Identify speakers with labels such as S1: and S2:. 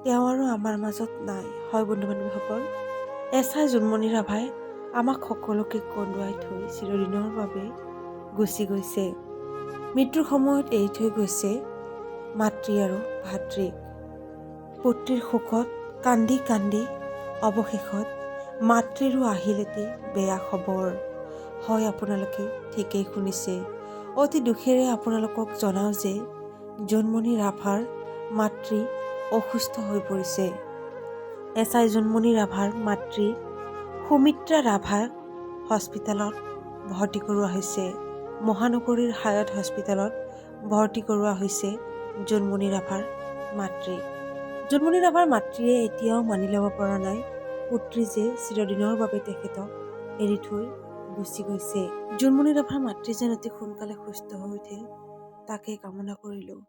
S1: তেওঁ আৰু আমাৰ মাজত নাই। হয় বন্ধু বান্ধৱীসকল, এছ I Jonmoni ৰাভাই আমাক সকলোকে কন্দুৱাই থৈ চিৰদিনৰ বাবে গুচি গৈছে। মৃত্যুৰ সময়ত এৰি থৈ গৈছে মাতৃ আৰু ভাতৃক। পুত্ৰীৰ শোকত কান্দি কান্দি অৱশেষত মাতৃৰো আহিল এটি বেয়া খবৰ। হয়, আপোনালোকে ঠিকেই শুনিছে। অতি দুখেৰে আপোনালোকক জনাওঁ যে জোনমণি ৰাভাৰ মাতৃ অসুস্থ হৈ পৰিছে। এছ I Jonmoni ৰাভাৰ মাতৃ সুমিত্ৰা ৰাভাক হস্পিটেলত ভৰ্তি কৰোৱা হৈছে। মহানগৰীৰ হায়ত হস্পিটেলত ভৰ্তি কৰোৱা হৈছে জোনমণি ৰাভাৰ মাতৃক। জোনমণি ৰাভাৰ মাতৃয়ে এতিয়াও মানি ল'ব পৰা নাই পুত্ৰী যে চিৰদিনৰ বাবে তেখেতক এৰি থৈ গুচি গৈছে। জোনমণি ৰাভাৰ মাতৃ যেন অতি সোনকালে সুস্থ হৈ উঠে, তাকেই কামনা কৰিলোঁ।